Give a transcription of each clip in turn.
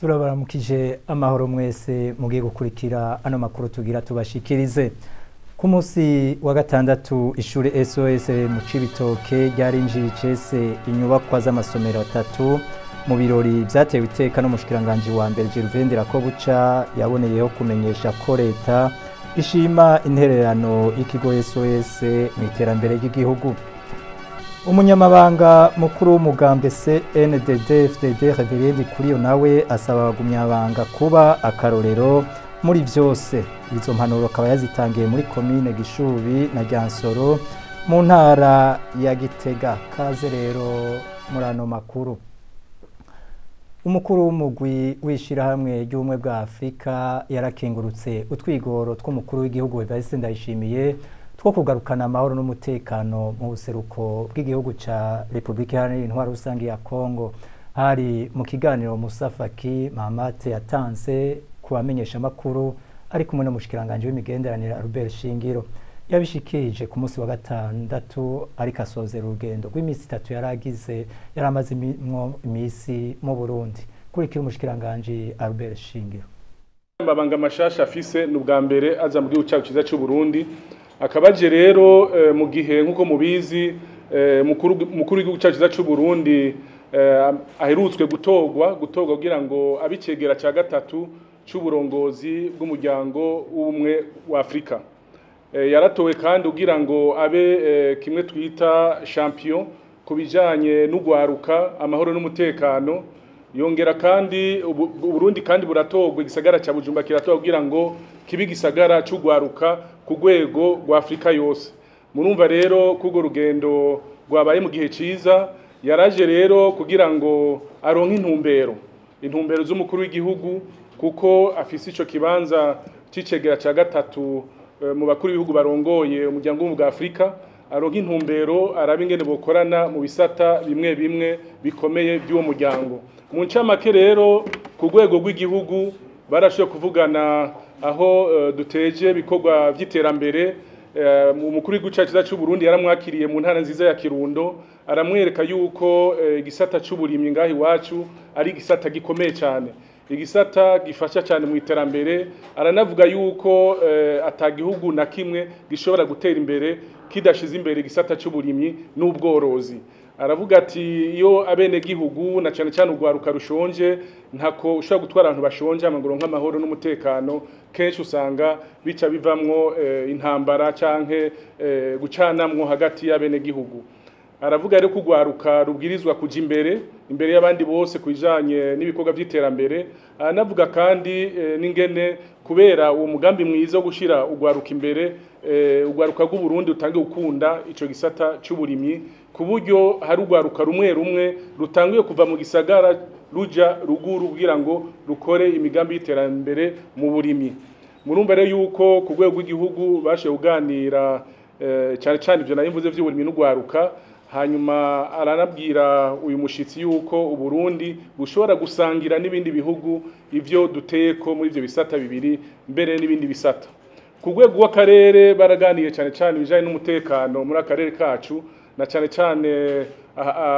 Turabaramukije amahoro mwese mugiye gukurikira ano makuru tugira tubashikirize. Ku munsi wa gatandatu, ishure SOS mu Cibitoke ryarinjiye icese inyubakwa z'amasomero atatu mu birori vyatewe iteka n'umushikiranganji wa mbere Gervais Ndirakobuca. Yaboneyeho kumenyesha ko leta ishima intererano y'ikigo SOS mu iterambere ry'igihugu. Umunyamabanga mukuru w'umugambwe CNDD FDD, Révérien Ndikuriyo, nawe asaba abagumyabanga kuba akarorero muri vyose. Izo mpanuro akaba yazitangiye muri komine Gishubi na Ryansoro mu ntara ya Gitega. Kaze rero muri ano makuru. Umukuru w'umugwi w'ishirahamwe ry'ubumwe bwa Afurika yarakengurutse utwigoro tw'umukuru w'igihugu Evariste Ndayishimiye two kugarukana amahoro n'umutekano mu buseruko bw'igihugu ca Repubulika Iharanira Intwaro Rusange ya Kongo. Hari mu kiganiro Musa Faki Mahamat yatanze ku bamenyeshamakuru ari kumwe n'umushikiranganji w'imigenderanire Albert Shingiro. Yabishikirije ku munsi wa gatandatu ariko asozera urugendo rw'iminsi 3 yaragize, yaramaze imisi mu Burundi. Kurikira umushikiranganji Albert Shingiro. Amabanga mashasha afise, ni ubwa mbere aza mu gihugu cyacu cyiza cy'u Burundi. Akabaje rero mu gihe, nk'uko mubizi, mukuru w'igihugu cyacu cyiza cy'u Burundi aherutswe gutorwa kugira ngo abicegera cya gatatu c'uburongozi bw'umuryango w'ubumwe wa Afrika. Yaratowe kandi kugira ngo abe kimwe twita champion ku bijanye n'ugwaruka, amahoro n'umutekano. Yongera kandi Burundi kandi buratorwa, igisagara ca Bujumbura kiratorwa kugira ngo kibe igisagara c'ugwaruka ku rwego rwa Afrika yose. Murumva rero kugo rugendo rwabaye mu gihe ciza. Yaraje rero kugira ngo aronke intumbero z'umukuru w'igihugu, kuko afise ico kibanza c'icegera ca gatatu mu bakuru b'ibihugu barongoye umuryango w'ubumwe bwa Afrika, aronke intumbero, arabe ingene bokorana mu bisata bimwe bimwe bikomeye by'uwo muryango. Mu ncamake rero, ku rwego rw'igihugu barashoboye kuvugana aho duteje ibikorwa vy'iterambere. Umukuru w'igihugu cyacu cy'u Burundi yaramwakiriye mu ntara nziza ya Kirundo, aramwereka yuko igisata c'uburimyi ngaho iwacu ari igisata gikomeye cyane, igisata gifasha cyane mu iterambere. Aranavuga yuko atagihugu na kimwe gishobora gutera imbere kidashize imbere igisata c'uburimyi n'ubworozi. Aravuga ati iyo abene gihugu na cyane cyane urwaruka rushonje, ntako ushobora gutwara abantu bashonje amaguru nk'amahoro n'umutekano. Kenshi usanga bica bivamwo intambara canke gucanamwo hagati y'abene gihugu. Aravuga rero kugwaruka rubwirizwa kuja imbere y'abandi bose kujanye n'ibikorwa by'iterambere. Aranavuga kandi n'ingene kubera uwo mugambi mwiza wo gushira ugwaruka imbere, ugwaruka rw'u Burundi utange gukunda ico gisata c'uburimyi, ku buryo hari ugwaruka rumwe rumwe rutanguye kuva mu gisagara ruja ruguru kugira ngo rukore imigambi y'iterambere mu burimyi. Murumva rero yuko ku rwego rw'igihugu bashe kuganira cyane cyane ivyo nari mvuze vy'uburimyi n'ugwaruka. Hanyuma aranabwira uyu mushitsi yuko Uburundi bushobora gusangira n'ibindi bihugu ivyo duteko muri ivyo bisata bibiri, mbere n'ibindi bisata. Ku rwego rw'akarere baraganiye cyane cyane ibijanye n'umutekano muri akarere kacu, na cyane cyane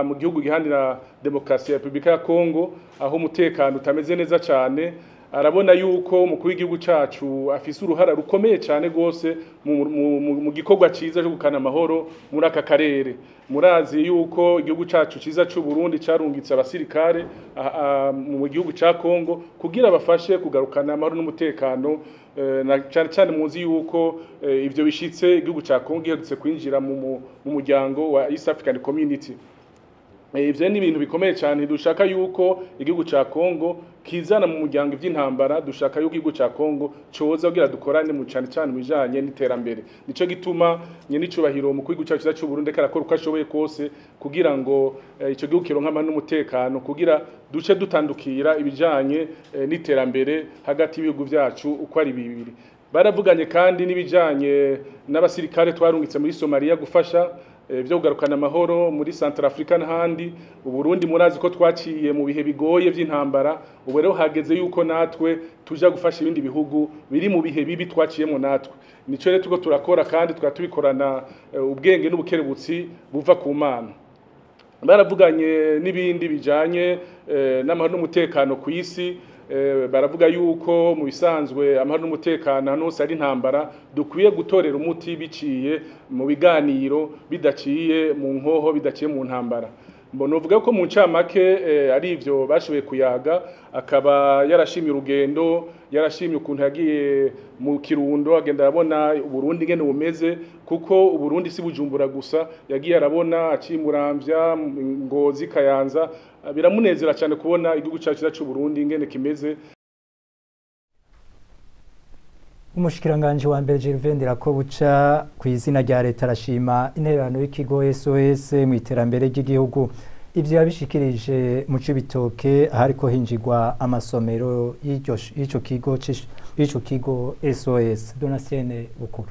mu gihugu gihanira demokarasi ya Republika ya Kongo, aho umutekano utameze neza cyane. Arabona yuko umukuru w'igihugu cacu afise uruhara rukomeye cyane gose mu gikorwa ciza cyo gukana amahoro muri aka karere. Murazi yuko igihugu cacu ciza c'u Burundi carungitse abasirikare mu gihugu ca Kongo kugira bafashe kugarukana amahoro n'umutekano, na cyane cyane muzi yuko ivyo bishitse igihugu ca Kongo giherutse kwinjira mu muryango wa East African Community. Ivyo ni ibintu bikomeye cyane. Dushaka yuko igihugu ca Kongo kizana mu muryango ivy'intambara, dushaka yuko igihugu ca Kongo coza kugira dukorane mu cyane cyane bijanye n'iterambere. Nico gituma nyene icubahiro mu gihugu cacu cy'u Burundi karakora uko ashoboye kose kugira ngo ico gihugu kironke amahoro n'umutekano, kugira duce dutandukira ibijanye n'iterambere hagati y'ibihugu vyacu uko ari bibiri. Baravuganye kandi n'ibijanye n'abasirikare twarungitse muri Somalia gufasha byo kugarukana amahoro muri Central Africa n'ahandi. Uburundi murazi ko twaciye mu bihe bigoye by'intambara, ubu rero hageze yuko natwe tuja gufasha ibindi bihugu biri mu bihe bibi twaciyemo natwe. Nico rero tuko turakora kandi tukaba tubikorana ubwenge n'ubukerebutsi buva ku Mana. Baravuganye n'ibindi bijanye n'amahoro n'umutekano ku isi. Baravuga yuko mu bisanzwe amahoro n'umutekano hano hose ari intambara dukwiye gutorera umuti biciye mu biganiro, bidaciye mu nkoho, bidaciye mu ntambara. Mbona uvuga ko mu ncamake ari ivyo bashoboye kuyaga. Akaba yarashimye urugendo, yarashimye ukuntu yagiye mu Kirundo agenda arabona Uburundi ngene bumeze, kuko Uburundi si Bujumbura gusa, yagiye arabona acimuramvya Ngozi, Kayanza. Biramunezera cyane kubona igihugu cyacu cy'u Burundi ngene kimeze. Umushikiranganje wa mbere Gervais Ndirakobuca ku izina rya leta arashima intererano y'ikigo SOS mu iterambere ry'igihugu. Ivyo yabishikirije mu Cibitoke ahariko hinjigwa amasomero y'ico kigo SOS. Donatienne Bukuru.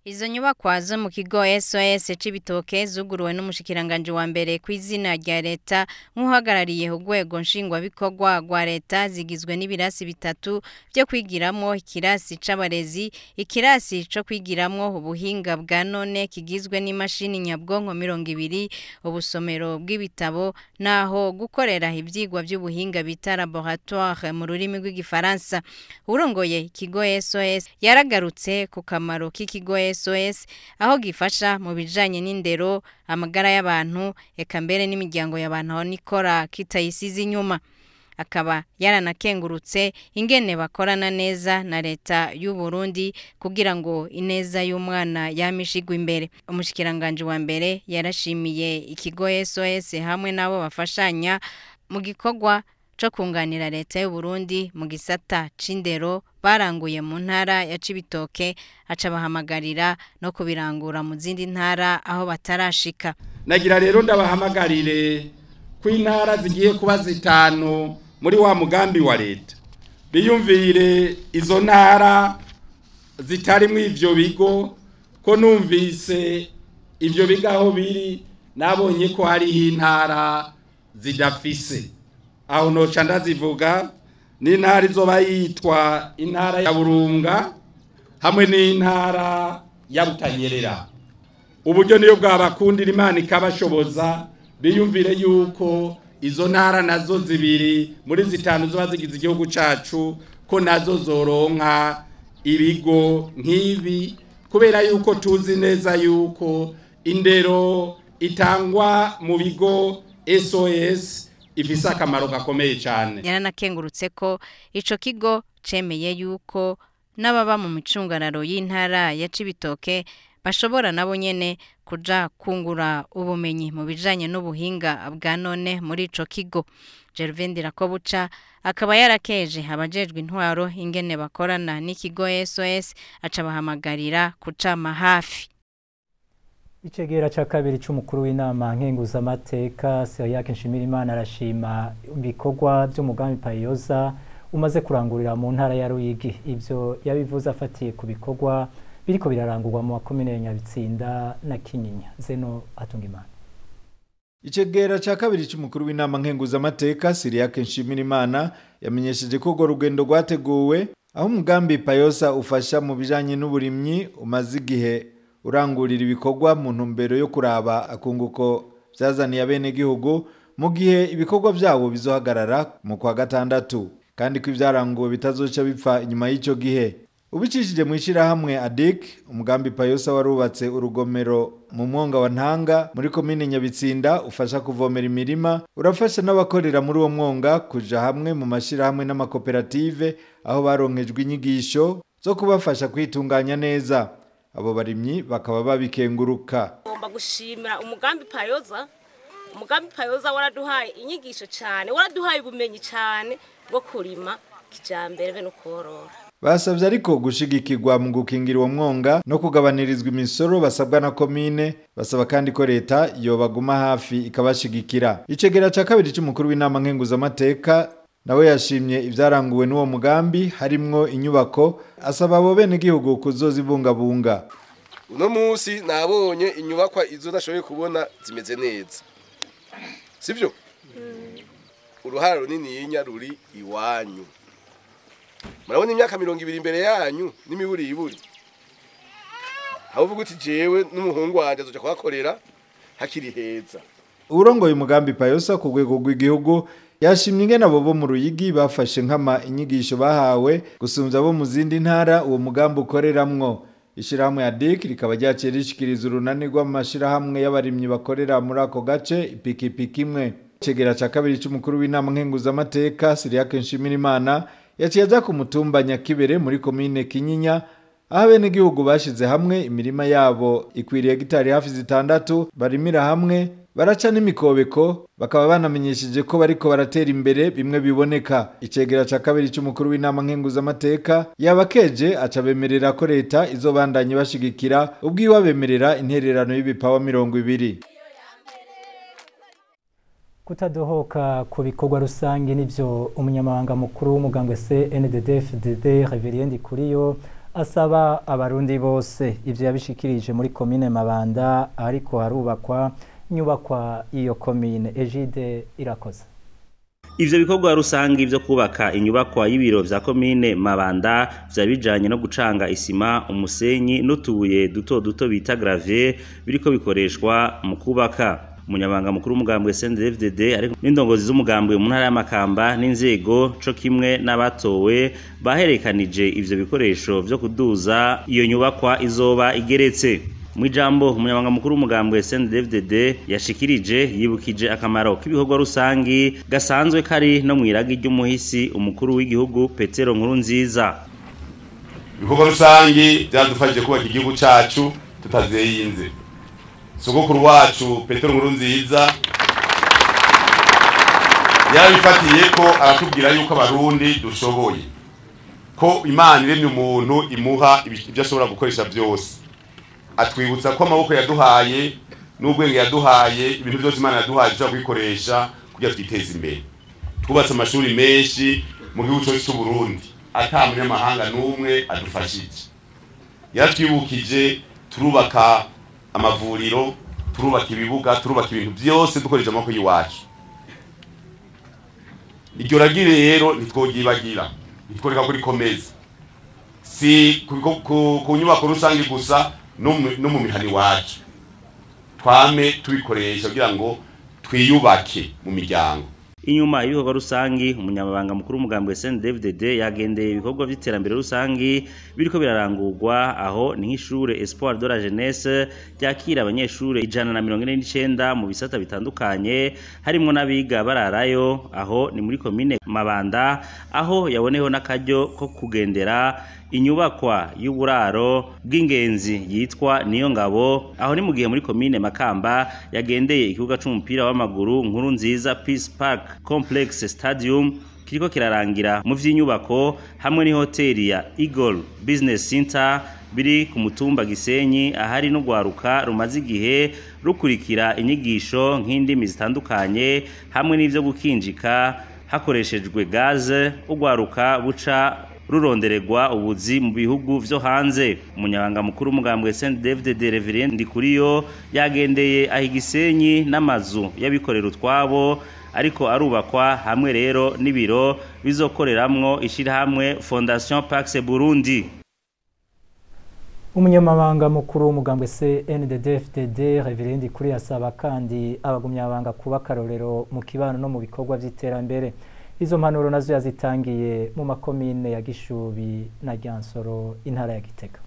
Izo nyubakwa zo mu kigo SOS Cibitoke zuguruwe n'umushikiranganje wa mbere ku izina rya leta nk'uhagarariye urwego nshingwabikorwa rwa leta, zigizwe n'ibirasi bitatu byo kwigiramo: ikirasi c'abarezi, ikirasi co kwigiramo ubuhinga bwa none kigizwe n'imashini nyabwonko 20, ubusomero bw'ibitabo naho gukorera ivyigwa by'ubuhinga bita laboratoire mu rurimi rw'igifaransa. Urongoye ikigo SOS yaragarutse ku kamaro k'ikigo SOS aho gifasha mu bijanye n'indero, amagara y'abantu, eka mbere n'imiryango y'abantu aho nikora kitayisize inyuma. Akaba yaranakengurutse ingene bakorana neza na leta y'u Burundi kugira ngo ineza y'umwana yamishigwe imbere. Umushikiranganje wa mbere yarashimiye ikigo SOS hamwe nabo bafashanya mu gikorwa co kunganira leta y'u Burundi mu gisata c'indero baranguye mu ntara ya Cibitoke, aca bahamagarira no kubirangura mu zindi ntara aho batarashika. Nagira rero ndabahamagarire ko intara zigiye kuba zitanu muri wa mugambi wa leta biyumvire izo ntara zitarimwo ivyo bigo, ko numvise ivyo bigo aho biri nabonye ko hariho intara zidafise. Aho noca ndazivuga n'intara izoba yitwa intara ya Burunga hamwe n'intara ya Butanyerera. Uburyo niyo bwabakundira Imana ikabashoboza, biyumvire yuko izo ntara nazo zibiri muri zitanu zoba zigize igihugu cacu ko nazo zoronka ibigo nk'ibi, kubera yuko tuzi neza yuko indero itangwa mu bigo SOS ifise akamaro gakomeye cyane. Yaranakengurutse ko ico kigo cemeye yuko n'ababa mu micungararo y'intara ya Cibitoke bashobora nabo nyene kuja kungura ubumenyi mu bijanye n'ubuhinga bwa none muri ico kigo. Gervais Ndirakobuca akaba yarakeje abajejwe intwaro ingene bakorana n'ikigo SOS, aca bahamagarira kucama hafi. Icegera ca kabiri c'umukuru w'inama nkenguzamateka Cyriaque Nshimirimana arashima ibikorwa by'umugambi Payoza umaze kurangurira mu ntara ya Ruyigi. Ivyo yabivuze afatiye ku bikorwa biriko birarangurwa mu makomine ya Nyabitsinda na Kinyinya. Zeno Hatungimana. Icegera ca kabiri c'umukuru w'inama nkenguzamateka Cyriaque Nshimirimana yamenyesheje ko urwo rugendo rwateguwe aho umugambi Payosa ufasha mu bijanye n'uburimyi umaze igihe urangurira ibikorwa mu ntumbero yo kuraba akunguko byazaniye abenegihugu mu gihe ibikorwa byabo bizohagarara mu kwa gatandatu, kandi ko ibyaranguwe bitazoca bipfa inyuma y'icyo gihe. Ubicishije mu ishyirahamwe ADIC, umugambi Payosa warubatse urugomero mu mwonga wa Ntanga muri komine Nyabitsinda ufasha kuvomera imirima, urafasha n'abakorera muri uwo mwonga kuja hamwe mu mashyirahamwe n'amakoperative aho baronkejwe inyigisho zo kubafasha kwitunganya neza. Abo barimyi bakaba babikenguruka. Ngomba gushimira umugambi Payoza. Umugambi Payoza waraduhaye inyigisho cyane, waraduhaye ubumenyi cyane bwo kurima kijambere be no korora. Basabye ariko gushigikirwa mu gukingira uwo mwonga no kugabanirizwa imisoro basabwa na komine, basaba kandi ko leta yobaguma hafi ikabashigikira. Icegera ca kabiri c'umukuru w'inama nkenguzamateka nawe yashimye ibyaranguwe n'uwo mugambi harimwo inyubako, asaba abo bene gihugu kuzozibungabunga. Uno munsi nabonye inyubakwa izo nashoboye kubona zimeze neza, sivyo? Uruhara runini yinya ruri iwanyu. Murabona imyaka 20 imbere yanyu n'imiburi iburi. Aho uvuga uti jewe n'umuhungu wanje azoja kuhakorera hakiri heza. Urongoye umugambi Payosa ku rwego rw'igihugu Yashimye ingene abo bo mu Ruyigi bafashe nkama inyigisho bahawe gusumvya abo mu zindi ntara uwo mugambi ukoreramwo. Ishirahamwe ya DIC rikaba ryaciye rishikiriza urunani rw'amashirahamwe y'abarimyi bakorera muri ako gace ipikipiki imwe. Icegera ca kabiri c'umukuru w'inama nkenguzamateka Cyriaque Nshimirimana yaciye aja ku mutumba Nyakibere muri komine Kinyinya, aho abenegihugu bashize hamwe imirima yabo ikwiriye gitari hafi 6 barimira hamwe baraca n'imikobeko, bakaba banamenyesheje ko bariko baratera imbere bimwe biboneka. Icegera ca kabiri c'umukuru w'inama nkenguzamateka yabakeje aca bemerera ko leta izobandanye bashigikira ubwiwe abemerera intererano y'ibipawa 20. Kutadohoka ku bikorwa rusange nivyo umunyamabanga mukuru w'umugambwe CNDD-FDD Reverien Ndikuriyo asaba abarundi bose. Ivyo yabishikirije muri komine Mabanda ariko harubakwa inyubakwa iyo komine. Egide Irakoze. Ivyo bikorwa rusangi vyo kubaka inyubakwa y'ibiro vya komine Mabanda vya bijanye no gucanga isima, umusenyi n'utubuye duto duto bita gravier biriko bikoreshwa mu kubaka. Umunyamabanga mukuru w'umugambwe CNDD-FDD ariko n'indongozi z'umugambwe mu ntara y'Amakamba n'inzego co kimwe n'abatowe baherekanije ivyo bikoresho vyo kuduza iyo nyubakwa izoba igeretse. Mwijambo umunyamabanga mukuru w'umugambwe CNDD-FDD yashikirije yibukije akamaro k'ibikorwa rusangi gasanzwe kari no mwiragi ry'umuhisi umukuru w'igihugu Petero Nkurunziza. Ibikorwa rusangi byadufashije kubaka igihugu cacu tutazeyinze. Sogokuru wacu Petero Nkurunziza yarabifatiye ko aratubwira yuko abarundi dushoboye, ko Imana iremye umuntu imuha ibyo ashobora gukoresha byose. Atwibutsa ko amaboko yaduhaye n'ubwenge yaduhaye, ibintu byose Imana yaduhaye dushobora kubikoresha kugira twiteze imbere. Twubatse amashuri menshi mu gihugu cyose cy'u Burundi ata munyamahanga n'umwe adufashije. Yaratwibukije turubaka amavuriro, turubaka ibibuga, turubaka ibintu byose dukoresheje amaboko y'iwacu. Iryo ragi rero ntitwogibagira, ntitworeka kurikomeza, si ku nyubako rusange gusa, no mu mihana iwacu twame tubikoresha kugira ngo twiyubake mu miryango. Inyuma y'ibikorwa rusangi umunyamabanga mukuru w'umugambwe CNDD-FDD yagendeye ibikorwa vy'iterambere rusangi biriko birarangurwa, aho ni nk'ishure Espoir de la Jeunesse ryakira abanyeshure 149 mu bisata bitandukanye harimwo n'abiga bararayo, aho ni muri komine Mabanda, aho yaboneho n'akaryo ko kugendera inyubakwa y'uburaro bw'ingenzi yitwa Niyo Ngabo, aho ni mu gihe muri komine Makamba yagendeye ikibuga c'umupira w'amaguru Nkuru Nziza Peace Park Complex Stadium kiriko kirarangira mu vy'inyubako hamwe n'ihoteli ya Eagle Business Center biri ku mutumba Gisenyi, ahari n'ugwaruka rumaze igihe rukurikira inyigisho nk'indimi zitandukanye hamwe n'ivyo gukinjika hakoreshejwe gaze, ugwaruka buca rurondererwa ubuzi mu bihugu vyo hanze. Umunyabanga mukuru w'umugambwe CNDD-FDD Reverien Ndikuriyo yagendeye aho Gisenyi n'amazu y'abikorera utwabo ariko arubakwa hamwe rero n'ibiro bizokoreramwo ishirahamwe Fondation Pax Burundi. Umunyamabanga mukuru w'umugambwe CNDD-FDD Reverien Ndikuriyo asaba kandi abagumyabanga kuba akarorero mu kibano no mu bikorwa vy'iterambere. Izo mpanuro nazo yazitangiye mu makomine ya Gishubi na Ryansoro intara ya Gitega.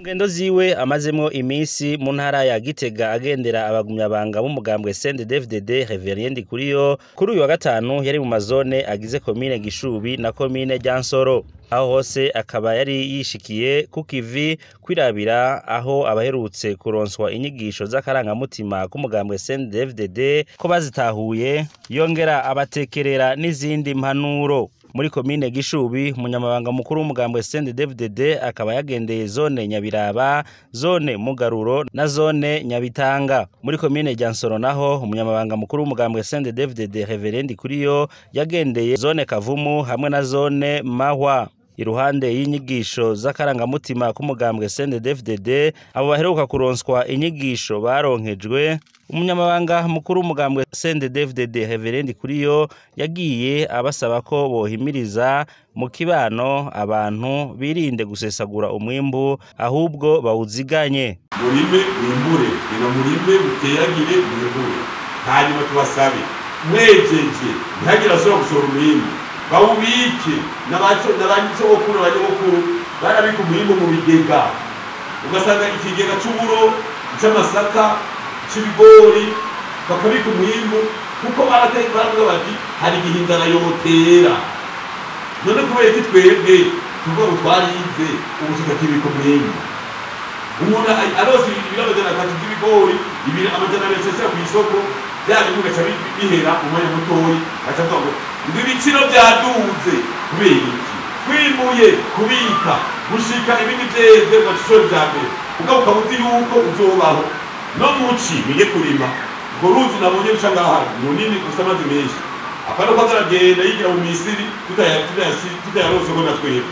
Ngendo ziwe amazemo iminsi mu ntara ya Gitega agendera abagumyabanga b'umugambwe CNDD-FDD Reverien Ndikuriyo, kuri uyu wa gatanu yari mu mazone agize komine Gishubi na komine Ryansoro, aho hose akaba yari yishikiye ku kivi kwirabira aho abaherutse kuronswa inyigisho z'akarangamutima k'umugambwe CNDD-FDD ko bazitahuye, yongera abatekerera n'izindi mpanuro. Muri komine Gishubi umunyamabanga mukuru w'umugambwe CNDD-FDD akaba yagendeye zone Nyabiraba, zone Mugaruro na zone Nyabitanga. Muri komine Ryansoro naho umunyamabanga mukuru w'umugambwe CNDD-FDD Reverien Ndikuriyo yagendeye zone Kavumu hamwe na zone Mahwa. Iruhande y'inyigisho z'akarangamutima k'umugambwe CNDD-FDD abo baheruka kuronswa inyigisho baronkejwe, umunyamabanga mukuru w'umugambwe CNDD-FDD Reverien Ndikuriyo yagiye abasaba ko bohimiriza mu kibano abantu birinde gusesagura umwimbu ahubwo bawuziganye. Murime mwimbure, ino murime muteyagire mwimbure, hanyuma tubasabe Mwejeje ntihagire asubira gushora umwimbu, bawubike. N'abanyisogokuru abanyogokuru barabika umwimbu mu bigega, ugasanga ikigega c'uburo, c'amasaka, c'ibigori, bakabika umwimbu kuko baravuga bati hari igihe inzara yotera. None kubera iki twebwe tuvuga ngo twarize ubu tukakibika umwimbu? Umuntu arose ibiro 300 by'ibigori, ibiro 200 ku isoko, bya bintu bigaca bihera umwanya mutoyi, aca avuga ngo ibiciro byaduze. Kubera iki? Twimbuye kubika gushika ibindi vyeze ugashora ivya mbere, ubwo ukaba uzi yuko uzobaho. No muci wige kurima, urwo ruzi nabonye ruca ngaha runini gusa amazi menshi, apana ko azaragenda yigira mu Misiri tutayarose na twebwe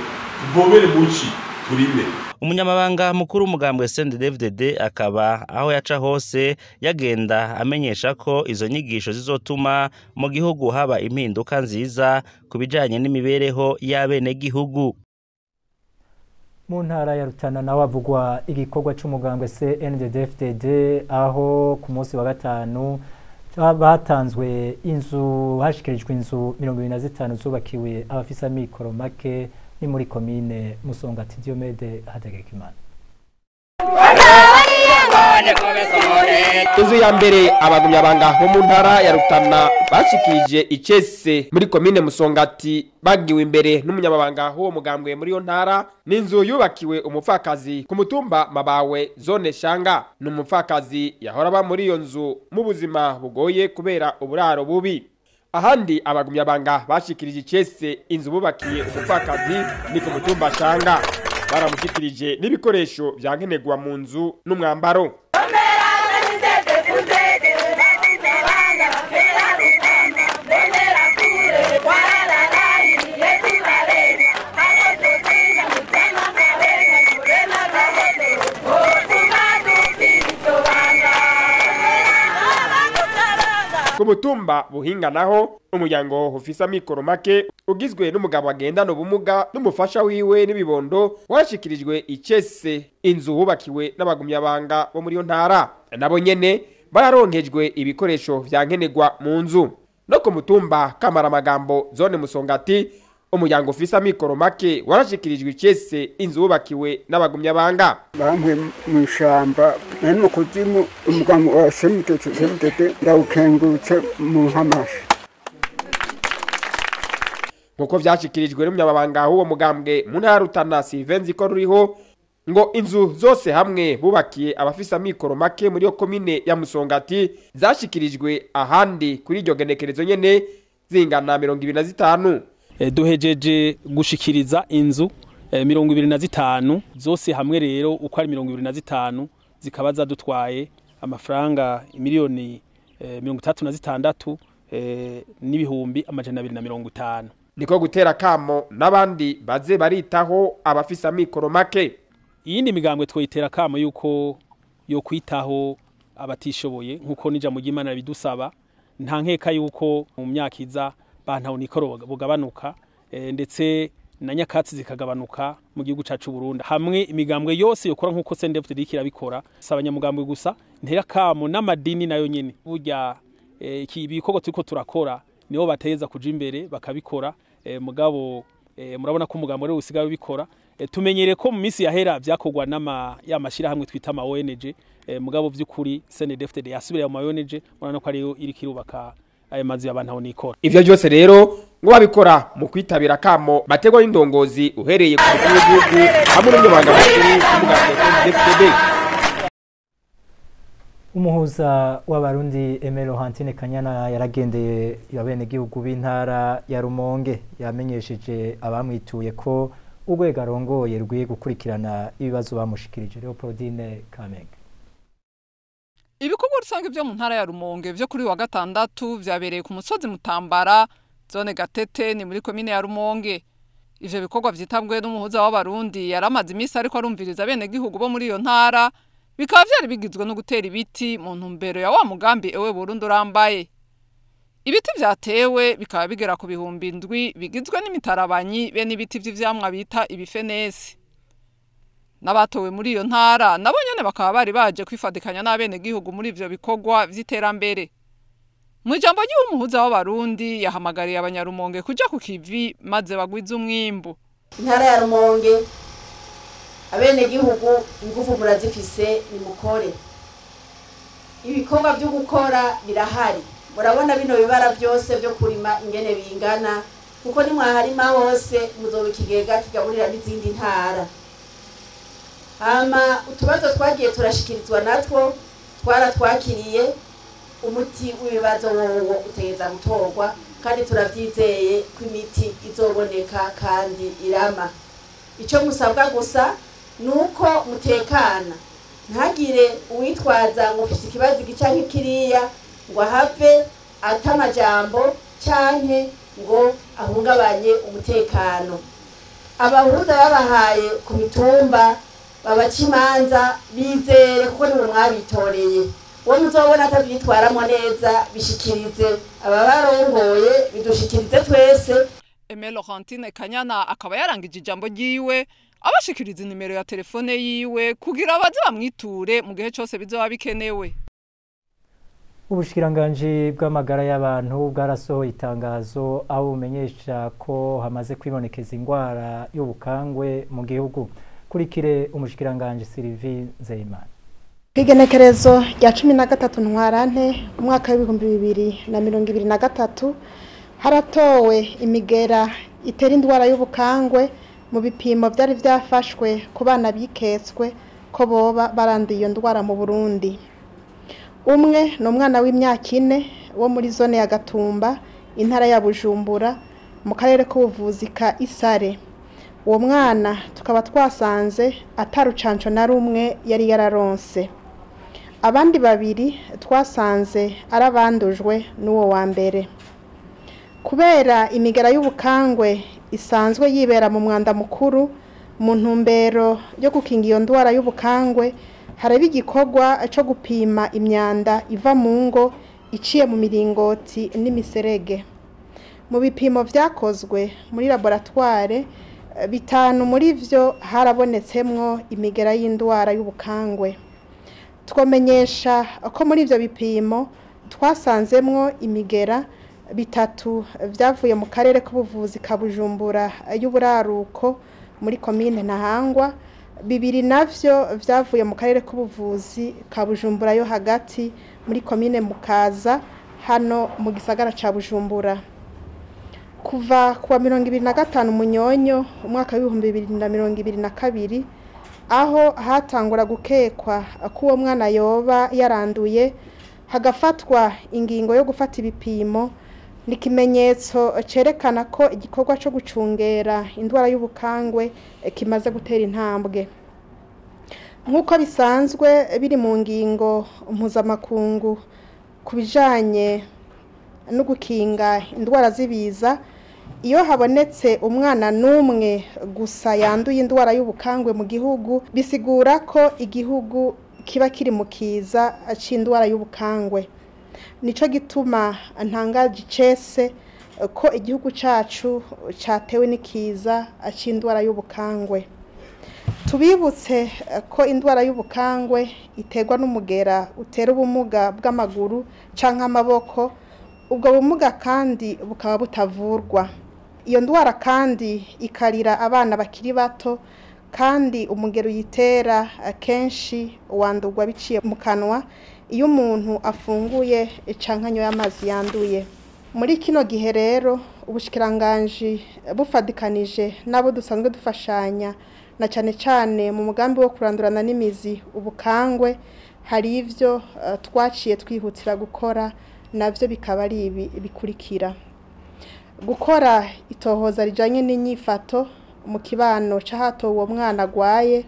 tuvomere muci turime. Umunyamabanga mukuru w'umugambwe CNDD-FDD akaba aho yaca hose yagenda amenyesha ko izo nyigisho zizotuma mu gihugu haba impinduka nziza ku bijanye n'imibereho y'abenegihugu. Mu ntara ya Rutana naho havugwa igikorwa c'umugambwe CNDD-FDD, aho ku munsi wa gatanu batanzwe inzu, hashikirijwe inzu 25 zubakiwe abafise amikoro make, ni muri komine Musongati. Diomede Hategekimana. Inzu ya mbere abagumyabanga bo mu ntara ya Rutana bashikirije icese muri komine Musongati, bagiwe imbere n'umunyamabanga w'uwo mugambwe muri iyo ntara. N'inzu yubakiwe umupfakazi ku mutumba Mabawe, zone Shanga. Ni umupfakazi yahora aba muri iyo nzu mu buzima bugoye kubera uburaro bubi. Ahandi abagumyabanga bashikirije icese inzu bubakiye umupfakazi ni ku mutumba Shanga, baramushikirije n'ibikoresho vyankenerwa mu nzu n'umwambaro. Ku mutumba Buhinga naho umuryango ufise amikoro make ugizwe n'umugabo agendana ubumuga n'umufasha wiwe n'ibibondo washikirijwe icese inzu hubakiwe n'abagumyabanga bo muri iyo ntara, nabo nyene bararonkejwe ibikoresho vyankenerwa mu nzu. No ku mutumba Kamaramagambo, zone Musongati, umuryango ufise amikoro make warashikirijwe icese inzu hubakiwe n'abagumyabanga. Bamwe mu ishamba nari mu kuzimu, umugabo wa semutete ndawukengurutse mu nkamashi. Nkuko vyashikirijwe n'umunyamabanga w'uwo mugambwe mu ntara Rutana Sylvain Nzikoruriho, ngo inzu zose hamwe bubakiye abafise amikoro make muri iyo komine ya Musongati zashikirijwe ahandi kuri iryo genekerezo nyene zingana 25. Duhejeje gushikiriza inzu 25 zose hamwe rero uko ari 25 zikaba zadutwaye amafaranga miliyoni 36 n'ibihumbi 250. Niko gutera kamo n'abandi baze baritaho abafise amikoro make. Iyindi migambwe twoyitera kamo yuko yo kwitaho abatishoboye nkuko nija mu Imana bidusaba, nta nkeka yuko mu myaka iza bantaho nikoro bugabanuka, ndetse na nyakatsi zikagabanuka mu gihugu cacu Burundi. Hamwe imigambwe yose yokora nkuko CNDD-FDD kirabikora, saba nyamugambwe gusa, ntera kamo n'amadini nayo nyene burya iki ibikorwa turiko turakora nibo bateza kuja imbere bakabikora. Mugabo murabona ko umugambo rero usigaye ubikora. Tumenyere ko mu minsi yahera vyakorwa n'ama ya mashira hamwe twita ama ONG, mugabo vy'ukuri CNDD-FDD yasubira mu ONG, murabona ko ariyo iri kirubaka ayo mazu y'abantu aho nikora. Ivyo byose rero ngo babikora mu kwitabira kamo bategwa n'indongozi uhereye ku mukuru w'igihugu hamwe n'umunyamabanga mukuru w'umugambwe CNDD-FDD. Umuhuza w'abarundi Aimé Laurentine Kanyana yaragendeye abenegihugu b'intara ya Rumonge, yamenyesheje abamwituye ko urwego arongoye rwiye gukurikirana ibibazo bamushikirije. Leopoldine Kamenge. Ibikorwa rusange byo mu ntara ya Rumonge byo kuri wa gatandatu vyabereye ku musozi Mutambara, zone Gatete, ni muri komine ya Rumonge. Ivyo bikorwa vyitabwe n'umuhuza w'abarundi yaramaze imisi ariko arumviriza abenegihugu bo muri iyo ntara, bikaba vyari bigizwe no gutera ibiti mu ntumbero ya wa mugambi Ewe Burundi urambaye. Ibiti vyatewe bikaba bigera ku 7,000 bigizwe n'imitarabanyi be n'ibiti vy'ivyamwa bita ibifenesi. N'abatowe muri iyo ntara nabo nyene bakaba bari baje kwifadikanya n'abenegihugu muri ivyo bikorwa vy'iterambere. Mu ijambo ry'umuhuza w'abarundi yahamagariye abanyarumonge kuja ku kivi maze bagwize umwimbu. Intara ya Rumonge, abenegihugu ingufu murazifise, nimukore. Ibikorwa vyo gukora birahari, murabona bino bibara vyose vyo kurima ingene bingana, kuko nimwaharima hose muzoba ikigega kigaburira n'izindi ntara. Hama utubazo twagiye turashikirizwa natwo twaratwakiriye, umuti w'ibibazo wowo utegereza gutorwa, kandi turavyizeye ko imiti izoboneka kandi irama. Ico musabwa gusa nuko mutekana, ntagire uwitwaza ngo ufise ikibazo iki canke kiriya ngo ahave ata amajambo canke ngo ahungabanye umutekano. Abahuza babahaye ku mitumba babaca imanza bizere, kuko niwe mwabitoreye. Uwo muzobona atavyitwaramwo neza bishikirize ababarongoye, bidushikirize twese. Aimée Laurentine Kanyana akaba yarangije ijambo ryiwe abashikiriza inimero ya telefone yiwe kugira baze bamwiture mu gihe cose bizoba bikenewe. Ubushikiranganji bw'amagara y'abantu bwarasohoye itangazo aho bumenyesha ko hamaze kwibonekeza ingwara y'ubukangwe mu gihugu. Kurikire umushikiranganji Sylvie Nzeyimana. Kw'igenekerezo rya 13 Ntwarante umwaka w'2023 haratowe imigera itera indwara y'ubukangwe mu bipimo vyari vyafashwe ku bana biketswe ko boba baranduye iyo ndwara mu Burundi. Umwe ni umwana w'imyaka 4 wo muri zone ya Gatumba, intara ya Bujumbura, mu karere k'ubuvuzi ka Isare. Uwo mwana tukaba twasanze atarucanco na rumwe yari yararonse. Abandi babiri twasanze arabandujwe n'uwo wa mbere. Kubera imigera y'ubukangwe isanzwe yibera mu mwanda mukuru, mu ntumbero yo gukinga iyo ndwara y'ubukangwe haraba igikorwa co gupima imyanda iva mu ngo iciye mu miringoti n'imiserege. Mu bipimo vyakozwe muri laboratoire, 5 muri vyo harabonetsemwo imigera y'indwara y'ubukangwe. Twomenyesha ko muri ivyo bipimo twasanzemwo imigera 3 vyavuye mu karere k'ubuvuzi ka Bujumbura y'uburaruko muri komine Ntahangwa, 2 navyo vyavuye mu karere k'ubuvuzi ka Bujumbura yo hagati muri komine Mukaza hano mu gisagara ca Bujumbura. Kuva kuwa 25 Munyonyo umwaka w'2022 aho hatangura gukekwa ko uwo mwana yoba yaranduye, hagafatwa ingingo yo gufata ibipimo, ni ikimenyetso cerekana ko igikorwa co gucungera indwara y'ubukangwe kimaze gutera intambwe. Nk'uko bisanzwe biri mu ngingo mpuzamakungu ku bijanye no gukinga indwara z'ibiza, iyo habonetse umwana n'umwe gusa yanduye indwara y'ubukangwe mu gihugu, bisigura ko igihugu kiba kiri mu kiza c'indwara y'ubukangwe. Nico gituma ntangaje icese ko igihugu cacu catewe n'ikiza c'indwara y'ubukangwe. Tubibutse ko indwara y'ubukangwe iterwa n'umugera utera ubumuga bw'amaguru canke amaboko, ubwo bumuga kandi bukaba butavurwa. Iyo ndwara kandi ikarira abana bakiri bato, kandi umugero uyitera kenshi wandurwa biciye mu kanwa iyo umuntu afunguye canke anyoye amazi yanduye. Muri kino gihe rero ubushikiranganji bufadikanije nabo dusanzwe dufashanya na cane cane mu mugambi wo kurandurana n'imizi ubukangwe, hari ivyo twaciye twihutira gukora, navyo bikaba ari ibi bikurikira: gukora itohoza rijanye n'inyifato mu kibano c'ahatowe uwo mwana agwaye,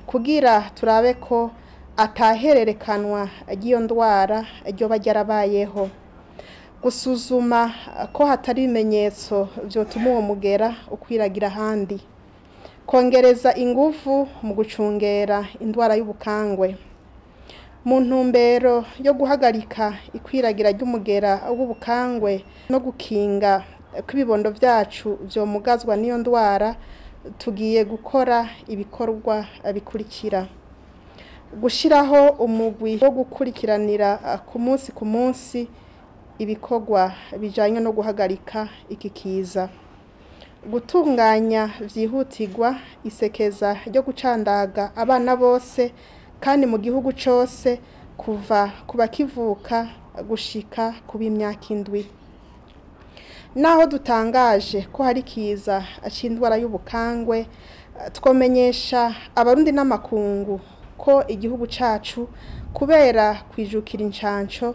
kugira turabe ko atahererekanwa ry'iyo ndwara ryoba ryarabayeho, gusuzuma ko hatari ibimenyetso vyotuma uwo mugera ukwiragira ahandi, kongereza ingufu mu gucungera indwara y'ubukangwe. Mu ntumbero yo guhagarika ikwiragira ry'umugera w'ubukangwe no gukinga ko ibibondo vyacu vyomugazwa n'iyo ndwara, tugiye gukora ibikorwa bikurikira: gushiraho umugwi wo gukurikiranira ku munsi ku munsi ibikorwa bijanye no guhagarika iki kiza. Gutunganya vyihutirwa isekeza ryo gucandaga abana bose kandi mu gihugu cose kuva kubakivuka gushika kuba imyaka 7. Naho dutangaje ko hari kiza c'indwara y'ubukangwe, twomenyesha abarundi n'amakungu ko igihugu cacu kubera kwijukira incanco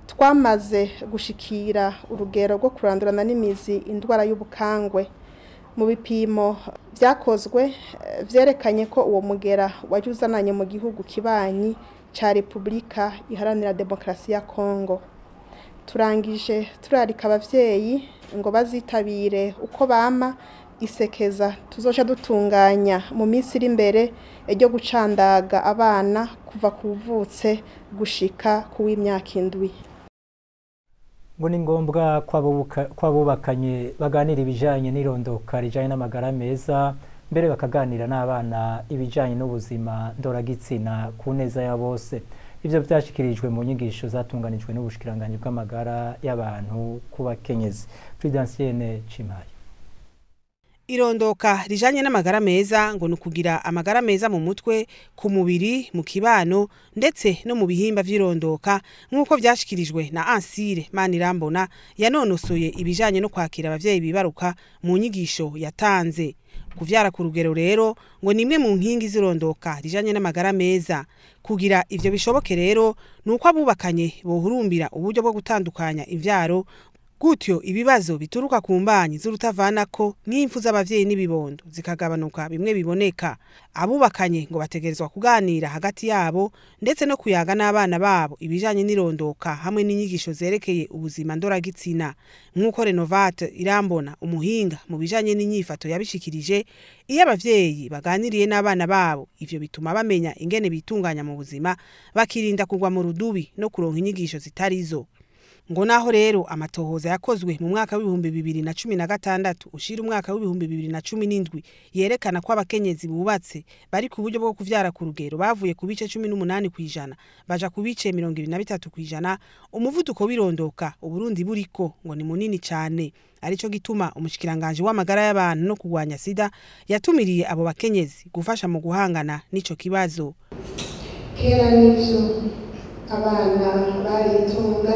twamaze gushikira urugero rwo kurandurana n'imizi indwara y'ubukangwe. Mu bipimo vyakozwe vyerekanye ko uwo mugera waje uzananye mu gihugu kibanyi ca Republika Iharanira Demokarasi ya Kongo. Turangije turarika abavyeyi ngo bazitabire uko bama isekeza tuzoca dutunganya mu minsi iri imbere ryo gucandaga abana kuva kuvutse gushika kuw'imyaka 7. Ngo ni ngombwa kwabubakanye baganira ibijanye n'irondoka rijanye n'amagara meza, mbere bakaganira n'abana ibijanye n'ubuzima ndoragitsina ku neza ya bose. Ivyo vyashikirijwe mu nyigisho zatunganijwe n'ubushikiranganji bw'amagara y'abantu ku bakenyezi. Prudentienne Cimaye. Irondoka rijanye n'amagara meza ngo nukugira amagara meza mu mutwe, ku mubiri, mu kibano ndetse no mu bihimba vy'irondoka, nk'uko vyashikirijwe na Ansire Manirambona yanonosoye ibijanye no kwakira abavyeyi bibaruka mu nyigisho yatanze. Kuvyara ku rugero rero ngo nimwe mu nkingi z'irondoka rijanye n'amagara meza. Kugira ivyo bishoboke rero nuko abubakanye bohurumbira uburyo bwo gutandukanya imvyaro, gutyo ibibazo bituruka ku mbanyi z'urutavanako nk'impfu z'abavyeyi n'ibibondo zikagabanuka bimwe biboneka. Abubakanye ngo bategerezwa kuganira hagati yabo ndetse no kuyaga n'abana babo ibijanye n'irondoka hamwe n'inyigisho zerekeye ubuzima ndoragitsina. Nk'uko Renovate Irambona umuhinga mu bijanye n'inyifato yabishikirije, iyo abavyeyi baganiriye n'abana babo ivyo bituma bamenya ingene bitunganya mu buzima, bakirinda kugwa mu rudubi no kuronka inyigisho zitarizo. Ngo naho rero amatohoza yakozwe mu mwaka w'ibihumbi 2016 ushira umwaka w'ibihumbi 2017 yerekana ko abakenyezi bubatse bari ku buryo bwo kuvyara ku rugero bavuye ku bice 18% baja ku bice 23%, umuvuduko w'irondoka Uburundi buriko ngo ni munini cyane. Arico gituma umushikiranganje w'amagara y'abantu no kugwanya sida yatumiriye abo bakenyezi gufasha mu guhangana n'ico kibazo. Kera nivyo abana baritunga,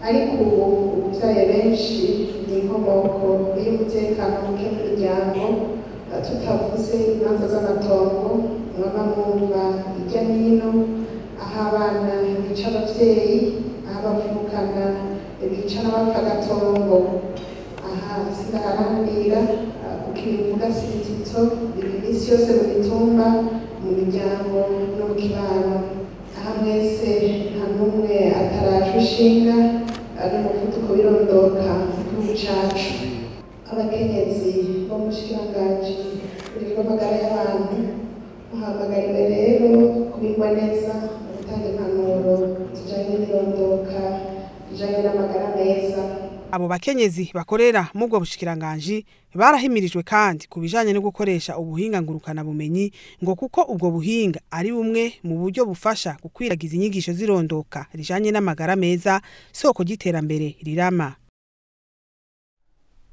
ariko ubu ubuvyaye benshi ni inkomoko y'umutekano muke mu miryango, tutavuze imanza z'amatongo mwaba mwumva hirya n'ino, aho abana bica abavyeyi, aho abavukana bica n'abapfa agatongo. Aha sindaharambira kuko ibivuga si bitito, biri iminsi yose mu mitumba, mu miryango no mu kibano. Aha mwese nta n'umwe atarajwe ishinga n'umuvuduko w'irondoka mu gihugu cacu. Abakenyezi bo mu bushikiranganji bw'amagara y'abantu muhamagariwe rero kubigwa neza mu gutanga impanuro zijanye n'irondoka rijanye n'amagara meza. Abo bakenyezi bakorera mu bwo bushikiranganji barahimirijwe kandi kubijanye no gukoresha ubuhinga ngurukana bumenyi, ngo kuko ubwo buhinga ari bumwe mu buryo bufasha gukwiragiza inyigisho zirondoka rijanye n'amagara meza, soko giterambere rirama.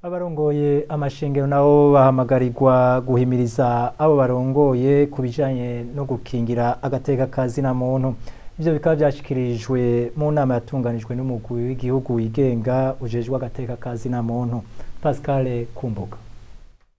Abarongoye amashengero nabo bahamagarirwa guhimiriza abo barongoye kubijanye no gukingira agateka kazina muntu. Ivyo bikaba vyashikirijwe mu nama yatunganijwe n'umugwi w'igihugu wigenga ujejwe agateka kazina muntu, Pascal Kumbuga.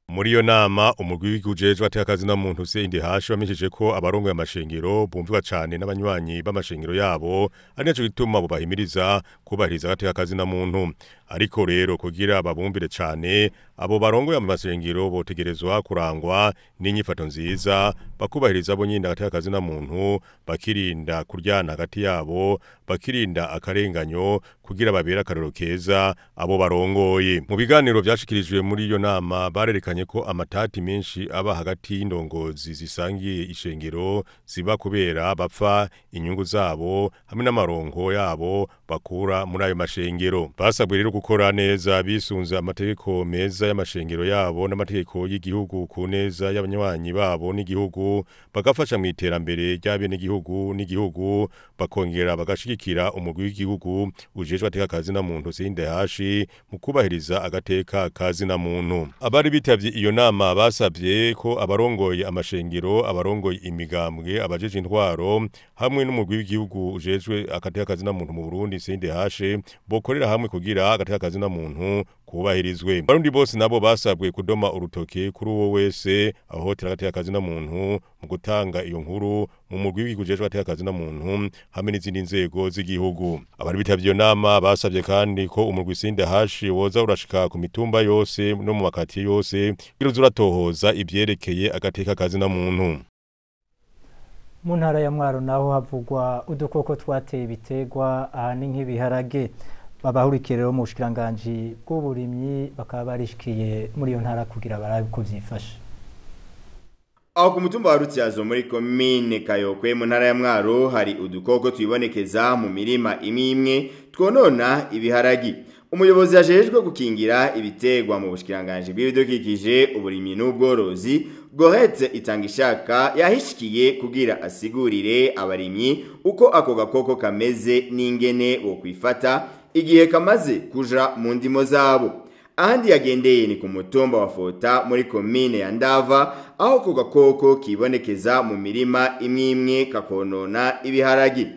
Muri iyo nama umugwi w'igihugu ujejwe agateka kazina muntu CNDH bamenyesheje ko abarongoye amashengero bumvwa cane n'abanywanyi b'amashengero yabo, ari naco gituma bo bahimiriza kubahiriza agateka kazina muntu. Ariko rero kugira babumbire cane abo barongoye amashengero botegerezwa kurangwa n'inyifato nziza, bakubahiriza bo nyine agateka kazina muntu, bakirinda kuryana hagati yabo, bakirinda akarenganyo kugira babera akarero keza abo barongoye. Mu biganiro vyashikirijwe muri iyo nama barerekanye ko amatati menshi aba hagati y'indongozi zisangiye ishengero ziba kubera bapfa inyungu zabo hamwe n'amaronko yabo bakura muri ayo mashengero. Basabwe rero gukora neza bisunze amategeko meza y'amashengero yabo n'amategeko y'igihugu ku neza y'abanywanyi babo n'igihugu, bagafasha mu iterambere ry'abenegihugu n'igihugu, bakongera bagashigikira umugwi w'igihugu ujejwe agateka ka zina muntu CNDH mu kubahiriza agateka ka zina muntu. Abari bitavye iyo nama basavye ko abarongoye amashengero, abarongoye imigambwe, abajeje intwaro hamwe n'umugwi w'igihugu ujejwe agateka ka zina muntu mu Burundi CNDH bokorera hamwe kugira agateka ka zina muntu kubahirizwe. Barundi bose nabo basabwe kudoma urutoke kuri uwo wese ahohotera agateka ka zina muntu mu gutanga iyo nkuru mu mugwi w'igihugu ujejwe agateka ka zina muntu hamwe n'izindi nzego z'igihugu. Abari bitavye iyo nama basabye kandi ko umugwi CNDH woza urashika ku mitumba yose no mu makati yose kugira uze uratohoza ivyerekeye agateka ka zina muntu. Mu ntara ya Mwaro naho havugwa udukoko twateye ibitegwa ahanini nk'ibiharage. Babahurikiye rero mu bushikiranganji bw'uburimyi bakaba barishikiye muri iyo ntara kugira barabe uko vyifashe. Aho ku mutumba wa Rutyazo muri komine Kayokwe mu ntara ya Mwaro hari udukoko twibonekeza mu mirima imwe imwe twonona ibiharagi. Umuyobozi ajejwe gukingira ibitegwa mu bushikiranganji bw'ibidukikije, uburimyi n'ubworozi, Gorette Itangishaka, yahishikiye kugira asigurire abarimyi uko ako gakoko kameze n'ingene bokwifata igihe kamaze kuja mu ndimo zabo. Ahandi yagendeye ni ku mutumba wa Fota muri komine ya Ndava, aho ako gakoko kibonekeza mu mirima imwe imwe kakonona ibiharagi.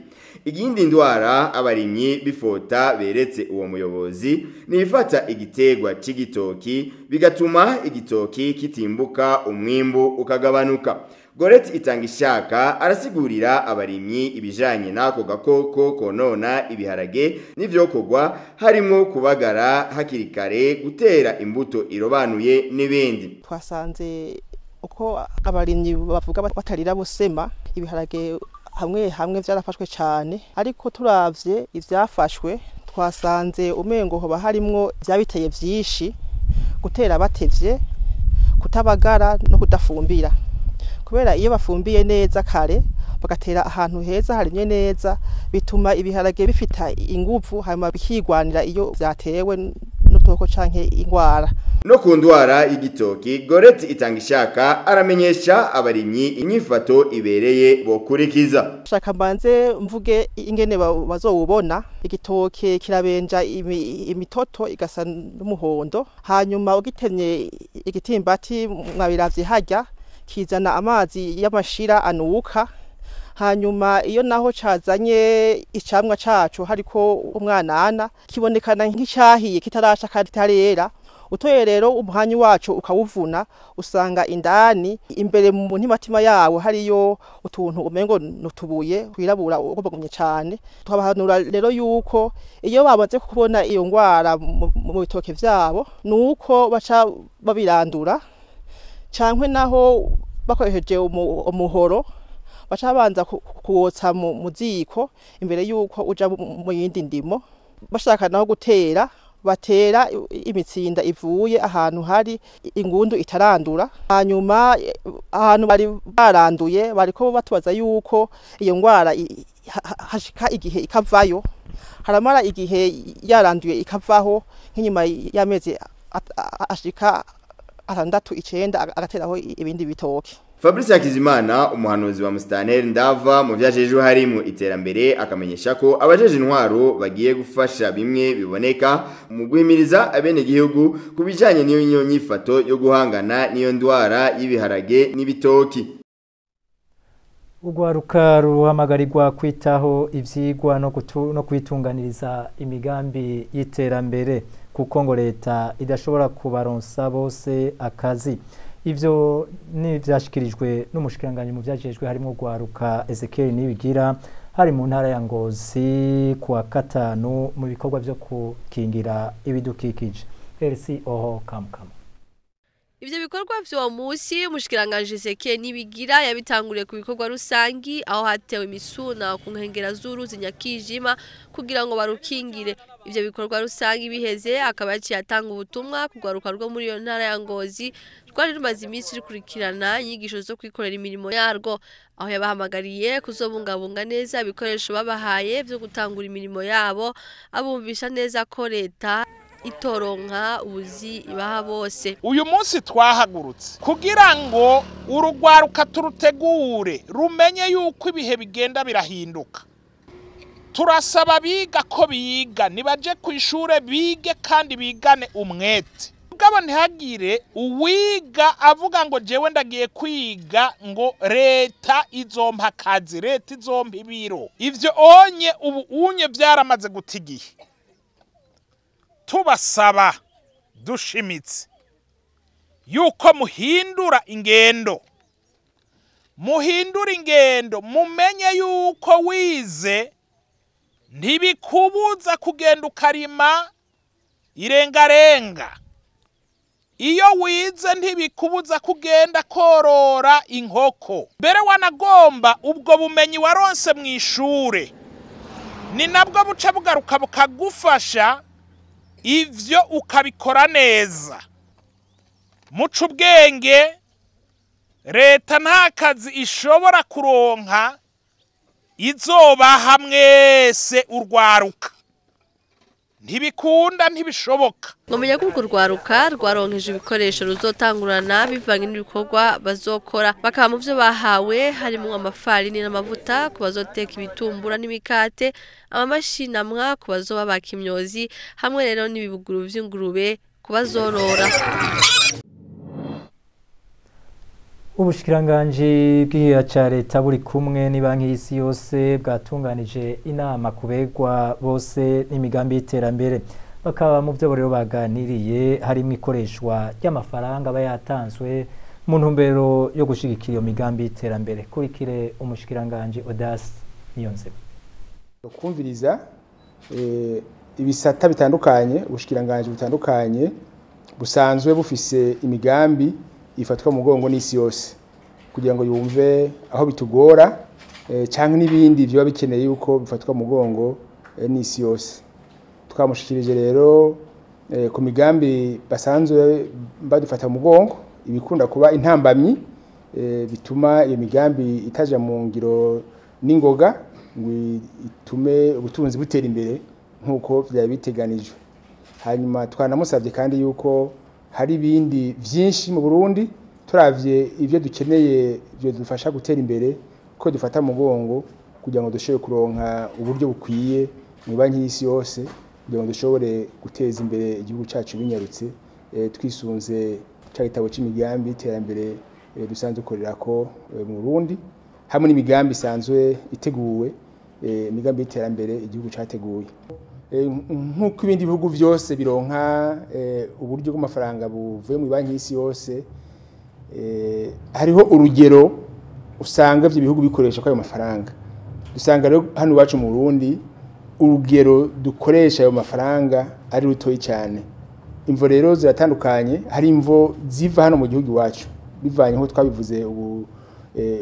Igindi ndwara abarimyi bifota beretse uwo muyobozi ni ifata igitegwa c'igitoki, bigatuma igitoki kitimbuka, umwimbu ukagabanuka. Gorette Itangishaka arasigurira abarimyi ibijanye n'ako gakoko konona ibiharage n'ivyokorwa, harimo kubagara hakiri kare, gutera imbuto irobanuye n'ibindi. Twasanze uko abarimyi bavuga batarira busema, ibiharage hamwe hamwe vyarafashwe cyane, ariko turavye ivyafashwe twasanze umengo hoba harimwo vyabiteye vyinshi, gutera batevye, kutabagara no kudafumbira. Kubera iyo bafumbiye neza kare bagatera ahantu heza harimye neza, bituma ibiharage bifita inguvu hanyuma bikigwanira iyo vyatewe n'udukoko canke ingwara. No ku ndwara y'igitoki, Gorette Itangishaka aramenyesha abarimyi inyifato ibereye bokurikiza. Shaka mbanze mvuge ingene bazowubona. Igitoke kirabenja imitoto igasa n'umuhondo, hanyuma ugitemye igitimbati mwabiravye harya kizana amazi y'amashira anuka. Hanyuma iyo naho cazanye icamwa cacu hariko umwanana, kibonekana nk'icahiye kitarasha kandi kitarera. Utoye rero umuhanyi wacu ukawuvuna, usanga indani imbere mu ntimatima yawo hariyo utuntu umengo nutubuye twirabura ugomba cyane. Tukabahanura rero yuko iyo bamaze kubona iyo ngwara mu bitoke vyabo, nuko baca babirandura, cankwe naho bakoresheje umuhoro baca banza kuwotsa mu ziko imbere yuko uja mu yindi ndimo. Bashaka naho gutera, batera imitsinda ivuye ahantu hari ingundu itarandura. Hanyuma ahantu bari baranduye bariko batubaza yuko iyo ngwara hashika igihe ikavayo, haramara igihe yaranduye ikavaho nk'inyuma y'amezi ashika 6 9 agateraho ibindi bitoke. Fabrice Hakizimana, umuhanuzi wa Mustaneri Ndava mu vyajejwe harimo iterambere, akamenyesha ko abajeje intwaro bagiye gufasha bimwe biboneka mu guhimiriza abene gihugu kubijanye n'iyo nyifato yo guhangana n'iyo ndwara y'ibiharage n'ibitoki. Ugwaruka ruhamagarirwa kwitaho ivyigwa no kwitunganiriza imigambi y'iterambere, kuko ngo leta idashobora kubaronsa bose akazi. Ivyo ni vyashikirijwe n'umushikiranganji mu vyajejwe harimo gwaruka Ezekiel Nibigira, hari mu ntara ya Ngozi kuwa gatanu mu bikorwa vyo kukingira ibidukikije. RC oho kamkam. Ivyo bikorwa vyo munsi umushikiranganje Ezekiel Nibigira yabitanguriye ku bikorwa rusangi aho hatewe imisuna ku nkengera z'uruzi Nyakijima kugira ngo barukingire. Ivyo bikorwa rusangi biheze akaba yaciye atanga ubutumwa kugwaruka rwo muri iyo ntara ya Ngozi rwari rumaze iminsi rukurikirana inyigisho zo kwikorera imirimo yarwo, aho yabahamagariye kuzobungabunga neza ibikoresho babahaye vyo gutangura imirimo yabo, abumvisha neza ko leta itoronka ubuzi ibaha bose. Uyu munsi twahagurutse kugira ngo urugwaruka turutegure rumenye yuko ibihe bigenda birahinduka. Turasaba biga ko biga nibaje ku ishure bige kandi bigane umwete. Mugabo ntihagire uwiga avuga ngo jewe ndagiye kwiga ngo leta izompa akazi, leta izompa ibiro. Ivyo onye ubu unye vyaramaze guta igihe. Tubasaba dushimitse yuko muhindura ingendo, muhindura ingendo, mumenye yuko wize ntibikubuza kugenda ukarima irengarenga. Iyo wize ntibikubuza kugenda korora inkoko. Mbere wanagomba ubwo bumenyi waronse mu ishure ni nabwo buca bugaruka bukagufasha ivyo ukabikora neza. Muca ubwenge, leta nta kazi ishobora kuronka izobaha mwese urwaruka. Ntibikunda, ntibishoboka. Ngomenya ko urwo rwaruka rwaronkeje ibikoresho ruzotangurana bivanye n'ibikorwa bazokora, bakaba mu vyo bahawe harimo amafarini n'amavuta ku bazoteka ibitumbura n'imikate, amamashini amwa ku bazoba bakimyozi, hamwe rero n'ibibuguru vy'ingurube ku bazorora. Ubushikiranganji bw'igihugu ca leta buri kumwe n'ibanki y'isi yose bwatunganije inama kubegwa bose n'imigambi y'iterambere. Bakaba mu byo rero baganiriye harimo ikoreshwa ry'amafaranga aba yatanzwe mu ntumbero yo gushigikira iyo migambi y'iterambere. Kurikire umushikiranganji Audace Niyonzima. Kumviriza ibisata bitandukanye, ubushikiranganji butandukanye busanzwe bufise imigambi ifatwa mu mugongo n'isi yose kugira ngo yumve aho bitugora canke n'ibindi byo bikeneye yuko bifatwa mu mugongo n'isi yose. Twamushikirije rero ku migambi basanzwe badufata mu mugongo ibikunda kuba intambamyi bituma iyo migambi itaja mu ngiro n'ingoga ngo itume ubutunzi butera imbere nkuko byari biteganijwe. Hanyuma twanamusabye kandi yuko hari ibindi vyinshi mu Burundi turavye ivyo dukeneye byo dufasha gutera imbere ko dufata mu mugongo kugira ngo dushobore kuronka uburyo bukwiye mu banki y'isi yose kugira ngo dushobore guteza imbere igihugu cacu binyarutse twisunze ca gitabo c'imigambi iterambere dusanzwe dukorerako mu Burundi hamwe n'imigambi isanzwe iteguwe, imigambi y'iterambere igihugu categuye. Nk'uko ibindi bihugu vyose bironka uburyo bw'amafaranga buvuye mu banki y'isi yose, hariho urugero usanga ivyo bihugu bikoresha kwayo mafaranga. Dusanga rero hano iwacu mu Burundi urugero dukoresha ayo mafaranga ari rutoyi cyane. Imvo rero ziratandukanye, hari imvo ziva hano mu gihugu iwacu bivanye nko twabivuze ubu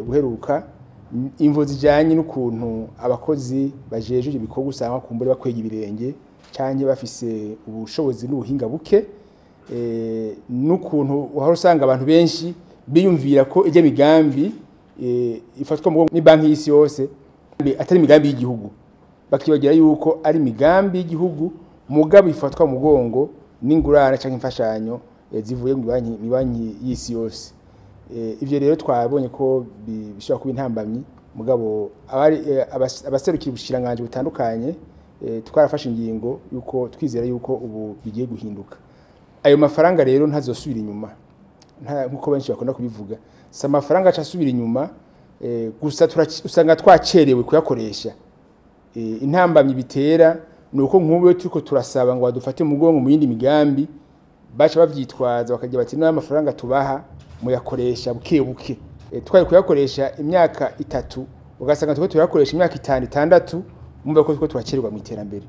buheruka, imvo zijanye n'ukuntu abakozi bajeje ibikorwa usanga kumbure bakwega ibirenge canke bafise ubushobozi n'ubuhinga buke, n'ukuntu uhora usanga abantu benshi biyumvira ko ijya migambi ifatwa mu banki y'isi yose atari imigambi y'igihugu, bakibagira yuko ari imigambi y'igihugu mugabo ifatwa mu mugongo n'ingurane canke imfashanyo zivuye mu banki y'isi yose. Ivyo rero twabonye ko bishobora kuba intambamyi, mugabo abaserukira ubushikiranganji butandukanye twarafashe ingingo yuko twizera yuko ubu bigiye guhinduka. Ayo mafaranga rero ntazosubira inyuma nkuko benshi bakunda kubivuga, si amafaranga acasubira inyuma gusa usanga twacerewe kuyakoresha. Intambamyi bitera nuko nk'ubu turiko turasaba ngo badufate mu mugongo mu yindi migambi, baca bavyitwaza bakagira bati n'ayo mafaranga tubaha muyakoresha buke buke. Twari kuyakoresha imyaka 3 ugasanga turiko turakoresha imyaka 5 6, mumva ko turiko turacererwa mu iterambere.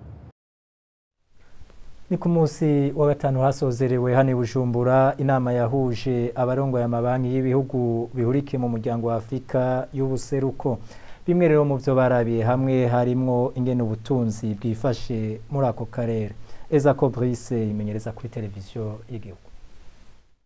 Ni ku munsi wa gatanu hasozerewe hano i Bujumbura inama yahuje abarongoye amabanki y'ibihugu bihurikiye mu muryango wa Afrika y'ubuseruko. Bimwe rero mu byo barabiye hamwe harimwo ingene ubutunzi bwifashe muri ako karere. Eza Brice imenyereza kuri televiziyo y'igihugu.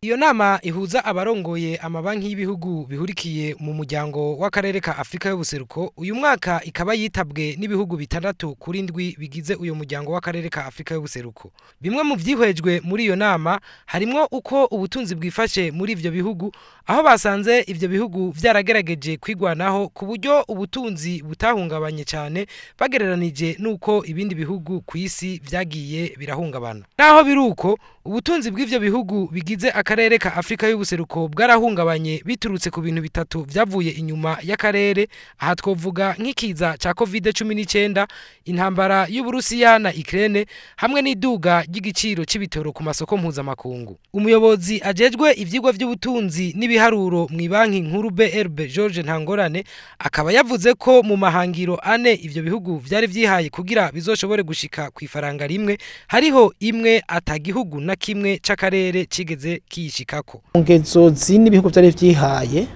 Iyo nama ihuza abarongoye amabanki y'ibihugu bihurikiye mu muryango w'akarere ka Afrika y'ubuseruko uyu mwaka ikaba yitabwe n'ibihugu 6 kuri 7 bigize uyu muryango w'akarere ka Afrika y'ubuseruko. Bimwe mu vyihwejwe muri iyo nama harimwo uko ubutunzi bwifashe muri ivyo bihugu, aho basanze ivyo bihugu vyaragerageje kwigwanaho ku buryo ubutunzi butahungabanye cyane bagereranije nuko ibindi bihugu ku isi vyagiye birahungabana. Naho biruko ubutunzi bw'ivyo bihugu bigize akarere ka Afrika y'ubuseruko bwarahungabanye biturutse ku bintu bitatu vyavuye inyuma y'akarere. Aha twovuga nk'ikiza ca COVID-19, intambara y'Uburusiya na Ukraine hamwe n'iduga ry'igiciro c'ibitoro ku masoko mpuzamakungu. Umuyobozi ajejwe ivyigwa vy'ubutunzi n'ibiharuro mu banki nkuru BRB George Ntangorane akaba yavuze ko mu mahangiro ane ivyo bihugu vyari vyihaye kugira bizoshobore gushika ku ifaranga rimwe, hariho imwe atagihugu na kimwe c'akarere cigeze kiyishikako. Ngezo zini bihugu vyari vyihaye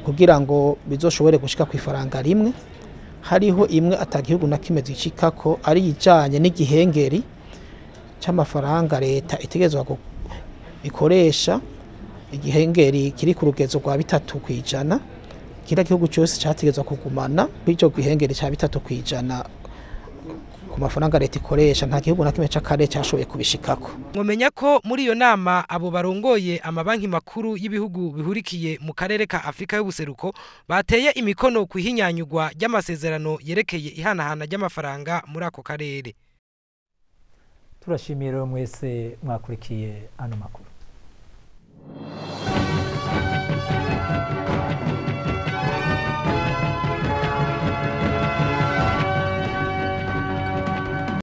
kugira ngo bizoshobore gushika ku ifaranga rimwe, hariho imwe atagihugu na kimwe zishikako, ari ijanye n'igihengeri c'amafaranga leta itegerezwa ikoresha, igihengeri kiri ku rugezo rwa 3%. Kila gihugu cyose cyategerezwa kugumana kw'ico gihengeri ca 3% ku mafaranga leta ikoresha. Nta gihugu na kimwe c'akarere cyashoboye kubishikako. Mwomenya ko muri iyo nama abo barongoye amabanki makuru y'ibihugu bihurikiye mu karere ka Afrika y'ubuseruko bateye imikono kuhinyanyugwa ry'amasezerano yerekeye ihanahana ry'amafaranga muri ako karere. Turashimiye rero mwese mwakurikiye ano makuru.